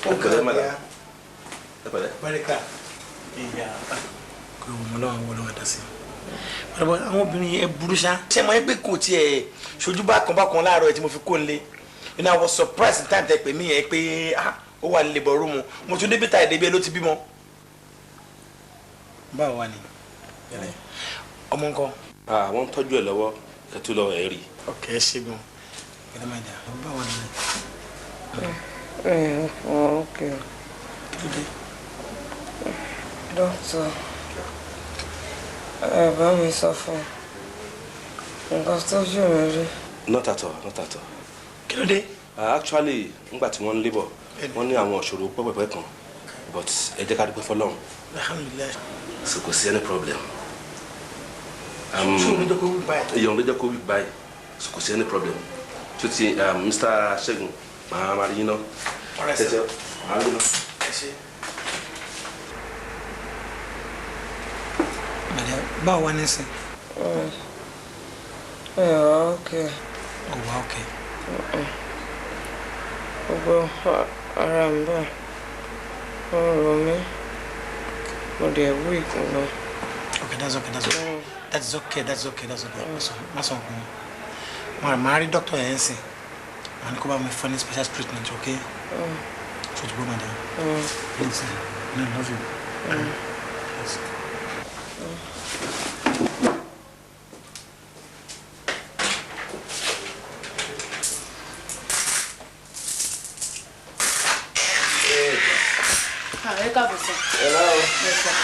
Ó Pẹ̀lẹ́, madam. Ẹ pẹ̀lẹ́. Báríkà. Ìyá kò wọ́n lọ́wọ́ wọ́n lọ́wọ́ dá sí. Bàbá àwọn obìnrin yẹn burú ṣá. Ṣé mo yẹ pé kò tiẹ̀ ṣojú bákan bákan láàárọ̀ ẹ̀ tí mo fi kó n lé? You know, I was surprised the time tẹ pè mí yẹn pé ah ó wà ní labour room. Mo tún débi ta ìdẹ́bí ẹ ló ti bímọ. Báwo wà ní? Ọmọ ńkọ́? Wọ́n ń tọ́jú ẹ lọ́wọ́ kẹ́tù lọ ẹ̀ rí. Ok, ẹ ṣe gan. Ẹ máa dà. Báwo ni? Ok. Kí ló dé? Dókítà, ẹ bá mi sọ fún nǹkan tójú mi rí. Not at all, not at all. Kí ló dé? Actually, ngbà tí wọ́n ń labour, wọ́n ní àwọn ìṣòro pẹ́pẹ́pẹ́ kan, but ẹ jẹ́ ká dúpẹ́ fọlọ́run. Alhamdulilayi. So kò sí any problem. Ṣé òun ló jẹ́ kó wí báyìí? Ìyọ̀n ló jẹ́ kó wí báyìí, so kò sí any problem. Tó ti Mr. Ṣẹ́gun, màá máa rí yín náà. All right, sir. Màá rí yín náà. Ẹ ṣé. Bàdé, báwo wá nísìn? Ẹ wà ok. Ó wà ok. Gbogbo ara mi báyìí, ó ń ro mí. Mo dẹ̀ weak gan. Okay, that's okay, that's okay. That's okay, that's okay, that's okay. Má sọ nǹkan. Màá rí dókítà yẹn sìn. Màá ní kó bá mi fún ní special treatment, okay? Ṣé o ti gbọ́, madam? Please, I love you. Yes. Ẹ káàbọ̀ sir. Hello. Yes, sir.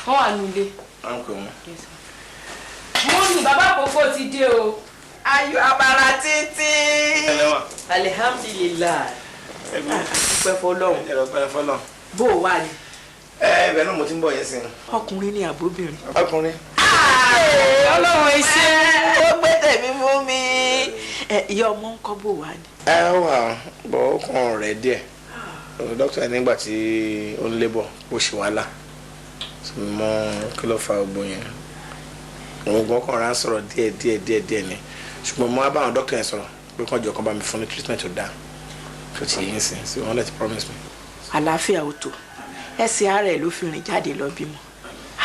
Wọ́n wà nílé. À ń pè wọ́n. Mummy, bàbá àkókò ti dé o. Ayọ̀ abara títí. Ẹlẹ́wà. Alihamdulilayi. Dúpẹ́ fọlọ́run. Ẹ̀rọ pẹ́ fọlọ́run. Bó o wà ní. Ẹ ibẹ̀ náà mo ti ń bọ̀ yẹn sìn. Ọkùnrin ni àbóbìnrin. Ọkùnrin. Ọlọ́run ẹ ṣé. Ó gbé tèmi fún mi. Ìyá ọmọ ń kọ́ bó wà ní. Ẹ wà bọ̀ ó kàn rẹ̀ díẹ̀. Dókítà nígbà tí ó ń lébọ̀ bó ṣe wàhálà. Mọ kí ló fa gbogbo yẹn. Òun gan kàn rán sọ̀rọ̀ díẹ̀ díẹ̀ díẹ̀ díẹ̀ ni. Ṣùgbọ́n mo wá bá àwọn dókítà yẹn sọ̀rọ̀ pé kàn jọ kàn bá mi fún ní treatment tó dáa. Tó ti yín sìn, so wọ́n lè ti promise me. Àlàáfíà ò tó. Ẹsẹ̀ ara ẹ̀ ló fi rìn jáde lọ bímọ.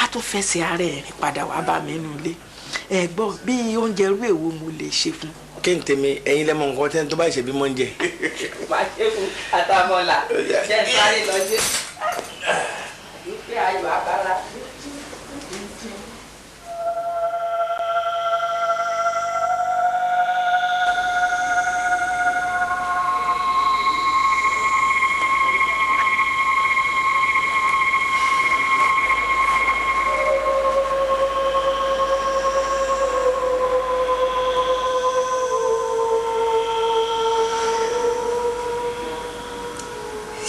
A tún fẹsẹ̀ ara ẹ̀ rìn padà wá bá mi nínú ilé. Ẹ gbọ́ bí oúnjẹ irú èwo mo lè ṣe fún. Kí n tèmi ẹ̀yin lẹ́mọ̀ nǹkan tẹ́ni tó bá ṣe bímọ ń jẹ. Wàá ṣe fún àtàmọ́là. Jẹ́ sáré lọ ṣe. Dúpẹ́ ayọ̀ abala.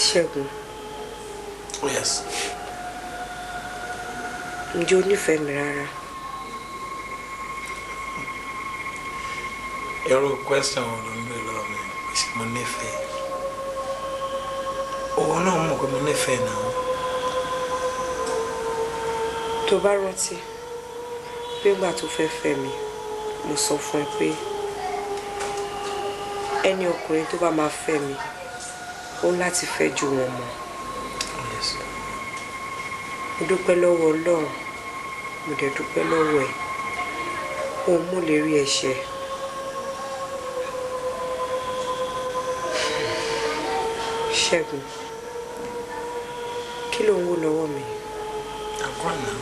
Ṣẹ́gun. Oh yes. Ǹjẹ́ o nífẹ̀ẹ́ mi rárá? Irú question wo ló ń bèèrè lọ́wọ́ mi? Ṣé mo nífẹ̀ẹ́? Òun náà mọ̀ pé mo nífẹ̀ẹ́ náà. Tó bá rántí pé ìgbà tó fẹ́ fẹ́ mi, mo sọ fún ẹ pé ẹni ọkùnrin tó bá máa fẹ́ mi, ó ń láti fẹ́ ju wọn mọ́. Yes. Mo dúpẹ́ lọ́wọ́ Ọlọ́run, mo dẹ̀ dúpẹ́ lọ́wọ́ ẹ̀. Òun mú lè rí ẹ̀ṣẹ̀. Ṣẹ́gun, kí ló ń wò lọ́wọ́ mi? Àkúrà náà.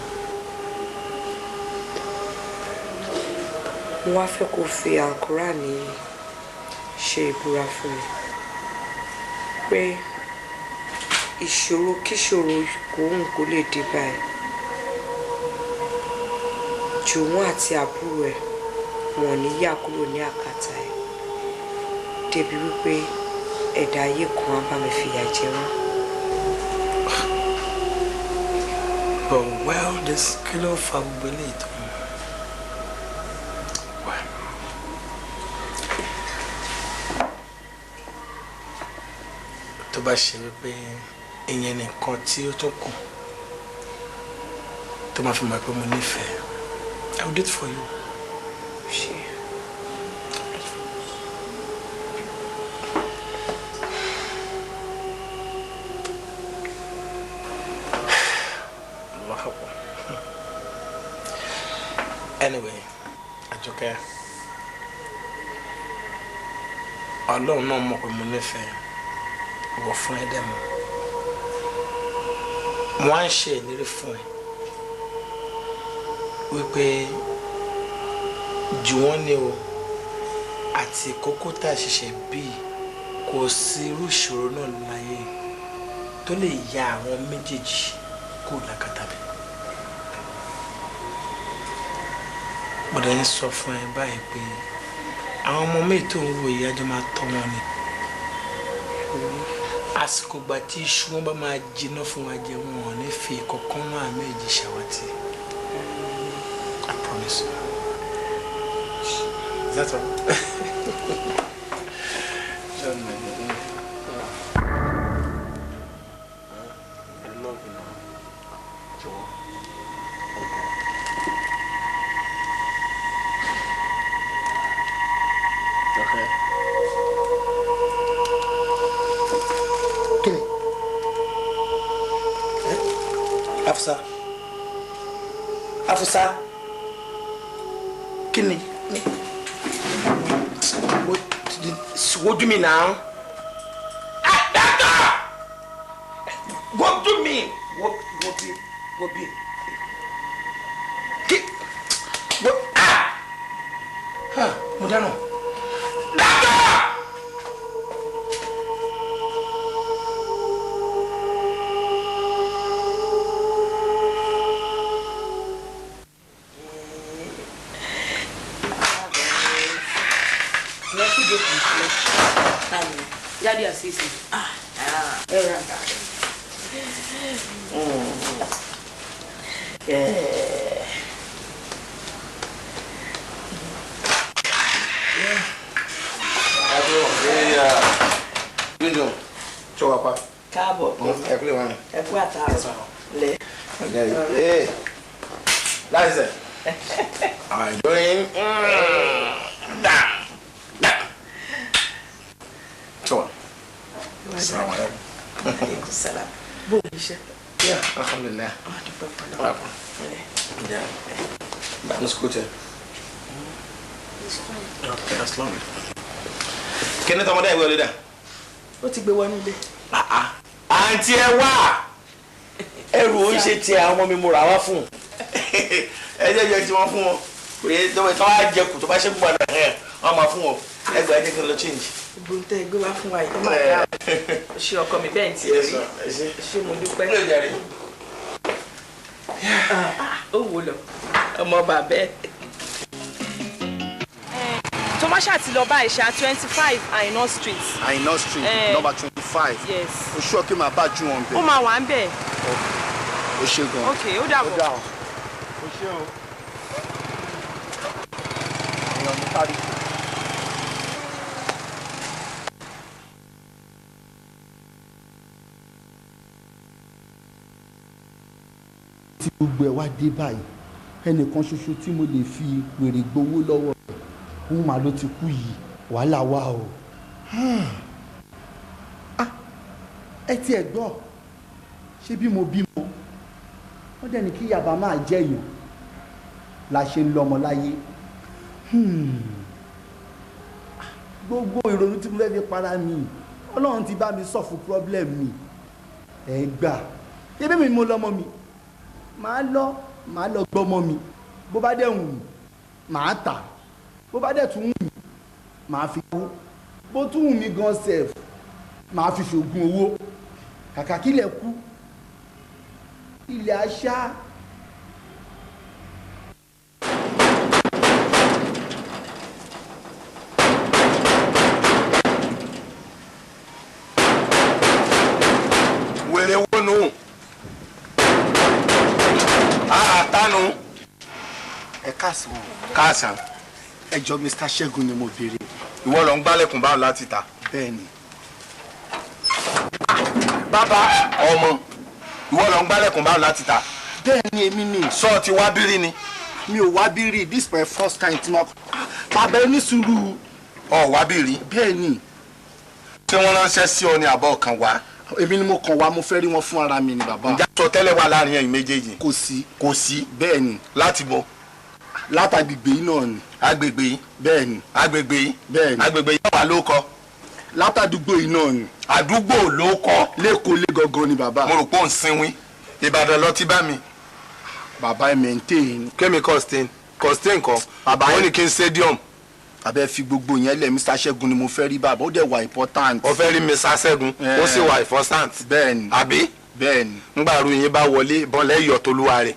Mo wá fẹ́ kó fi Àlùkùránì ṣe ìbúra fún mi pé ìṣòro kíṣòro kòun kò lè dé báyìí. Jùwọ́n àti àbúrò ẹ̀ wọ́n ní yà kúrò ní àkàtà ẹ̀ débi wípé ẹ̀dá ayé kan á bá mi fìyà jẹ wọ́n. But well, this kí ló fa gbogbo eléyìí tó ń wá. Tó bá ṣe wípé ìyẹn nìkan tí ó tún kù tó máa fi mọ̀ pé mo nífẹ̀ẹ́, I will do it for you. Ṣé. Anyway, Àjọkẹ́, Ọlọ́run náà mọ̀ pé mo nífẹ̀ẹ́ ìwọ fún ẹ dẹ̀ mọ́. Mo á ń ṣe ìlérí fún ẹ wípé jù wọ́n ní o àti kókó tá a ṣẹ̀ṣẹ̀ bí kò sí irú ìṣòro náà láyé tó lè ya àwọn méjèèjì kó lákàtà mi. Mo dẹ̀ ń sọ fún ẹ báyìí pé àwọn ọmọ méjì tó ń wo ìyá jọ máa tọ́ wọn ni. Àsìkò ìgbà tí iṣu wọn bá máa jiná fún wa jẹ, wọn ò ní fi kọ̀ọ̀kan náà méjì ṣàwátì. I promise you. Is that all? I love you now. Jọ̀wọ́. Okay. Kini? Afsa. Afsa. Kini? Wojú mi now. Ah, doctor! Wojú mi. Wo bí wo bí. Kí wo ah! Ha, mo dáná. Doctor! Jáde àṣìṣe. Káàbọ̀. Ẹ kú àtàrọ̀. Lẹ. Láti sẹ̀. I'm doing. Down. Down. Sure. Assalamu alaikum. Aleykum salam. Bó o ní iṣẹ́? Yeah, alhamdulillah. Dúpẹ́ fọlọ́. Yeah. Bá mi scooter. Okay, that's lovely. Kí ni tọmọdé ìwé olódà? Ó ti gbé wọnú ilé. Àǹtí ẹ wá! Ẹrù ò ń ṣe tiẹ̀ àwọn ọmọ mi mo rà wá fún. Ẹ jẹ́ jẹ́ tí wọ́n fún wọn. Kò yẹ tó wá jẹ kù tó bá ṣe gbọ́ àná ẹ̀ wọ́n máa fún wọn. Ẹgbàá jẹ́ kí n lọ change. Gbogbo ń tẹ́ ẹ gbé wá fún wa yìí, ó máa dá o. Ṣé ọkọ mi bẹ́ẹ̀ ti rí? Ṣé mo dúpẹ́? Ó wò lọ, ọmọ bàbá ẹ̀. Tó má ṣáà ti lọ bá ìṣá 25 Aina Street. Aina Street, number 25. Yes. O ṣú ọkẹ́ máa bá ju wọn bẹ̀. Ó máa wà ń bẹ̀. O ṣe gan. Ok, ó dàbọ̀. O ṣe o. Èèyàn mi kárí. Tí gbogbo ẹ wá dé báyìí, ẹnìkan ṣoṣo tí mo lè fi wèrè gbowó lọ́wọ́ rẹ̀ òun mà ló ti kú yìí, wàhálà wà o. Ẹ tiẹ̀ gbọ́, ṣé bí mo bímọ wọ́n dẹ̀ ní kí yàbá máa jẹ̀yàn la ṣe ń lọ́mọ láyé. Gbogbo ìrònú tí mo fẹ́ fi para mi, Ọlọ́run ti bá mi sọ̀fù problem mi. Ẹ gbà, ṣé bí mi mo lọ́mọ mi, màá lọ gbọ́mọ mi, bó bá dẹ̀ wù mí màá tà, bó bá dẹ̀ tún wù mí màá fi owó, bó tún wù mí gan sef màá fi ṣògùn owó. Kàkà kílẹ̀ kú ilẹ̀ aṣá. Wèrè wo nù? Àtànù. Ẹ káàsán. Káàsán. Ẹ jọ̀ọ́ Mr. Ṣẹ́gun ni mo béèrè. Ìwọ ló ń gbálẹ̀kùn báwọn láti ta. Bẹ́ẹ̀ni. Bàbá ọmọ, ìwọ ló ń gbálẹ̀kùn báwọn láti ta. Bẹ́ẹ̀ni èmi ni. Sọ ti wá bírí ni. Mi ò wá bírí, this is my first time tí mo. Bàbá ẹ ní sùúrù. Ọ wá bírí. Bẹ́ẹ̀ni. Ṣé wọ́n ránṣẹ́ sí ọ ní àbọ̀ kan wá? Èmi ni mo kàn wá, mo fẹ́ rí wọn fún ara mi ni bàbá. Ǹjẹ́ sọ tẹ́lẹ̀ wà láàrin ẹ̀yin méjèèjì? Kò sí. Kò sí. Bẹ́ẹ̀ni. Láti bo. Látàgbègbè yìí náà ni. Agbègbè yìí? Bẹ́ẹ̀ ni. Agbègbè yìí? Bẹ́ẹ̀ ni. Agbègbè yìí wà ló kọ. Látàdúgbò yìí náà ni. Àdúgbò ló kọ. Lẹ́kọ̀ọ́ lé gangan ni bàbá. Mo rò pé ò ń sinwin. Ìbàdàn lọ ti bá mi. Bàbá, ẹ maintain. Kémi costain costain kan. Bàbá. Wọ́n ní kí n stadium. Abẹ́ fi gbogbo yẹn lẹ̀, Mr. Ṣẹ́gun ni mo fẹ́ rí bàbá, ó dẹ̀ wà important. Ó fẹ́ rí Mr. Ṣẹ́gun, ó sì wà important. Bẹ́ẹ̀ ni. Àbí? Bẹ́ẹ̀ ni. Ngbà ru yín bá wọlé, ìbọn lẹ́yọ̀ tolúwa rẹ̀.